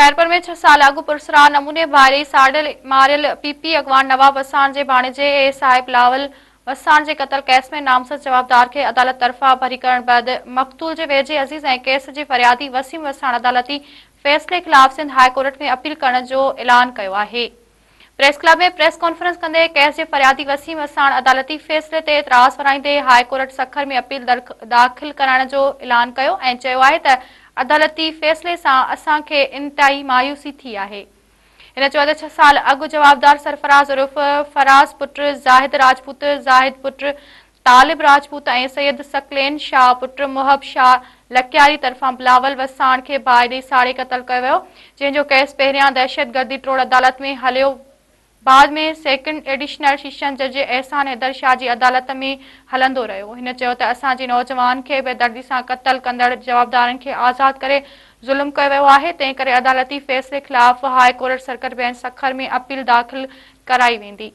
خيرپور ۾ ڇهه سال اڳ پرسرار نموني ڀائري ساڙيل ماريل پي پي اڳواڻ نواب وساڻ جي ڀاڻيجي اي صاحب لاول وساڻ جي قتل ڪيس ۾ نامزد جوابدار کي عدالت طرفان بري ڪرڻ بعد مقتول جي ويجهي عزيز ۽ ڪيس جي فريادي وسيم وساڻ عدالتي فيصلي خلاف سنڌ هاء ڪورٽ ۾ اپيل ڪرڻ جو اعلان ڪيو آهي. پريس ڪلب ۾ پريس ڪانفرنس ڪندي ڪيس جي فريادي وسيم وساڻ عدالتي فيصلي تي اعتراض ورائيندي هاء ڪورٽ سکر ۾ اپيل داخل ڪرائڻ جو اعلان ڪيو ۽ چيو آهي ته عدالتي فيصلي سان اسان کي انتهائي مايوسي ٿي آهي. هن چيو ته ڇهه سال اڳ جوابدار سرفراز عرف فراز پٽ زاهد راجپوت، زاهد پٽ طالب راجپوت ۽ سيد ثقلين شاهه پٽ محب شاهه لڪياري طرفان بلاول وساڻ کي باهه ڏئي ساڙي قتل ڪيو ويو، جنهن جو ڪيس پهريان دهشتگردي ٽوڙ عدالت ۾ هليو بعد ۾ سيڪنڊ ايڊيشنل شيشن جج احسان حيدر شاهه جي عدالت ۾ هلندو رهيو. هن چيو ته اسان جي نوجوان کي بيدردي سان قتل ڪندڙ جوابدارن کي آزاد ڪري ظلم ڪيو ويو آهي، تنهن ڪري عدالتي فيصلي خلاف high court circuit bench Sukkur ۾ appeal داخل ڪرائي ويندي.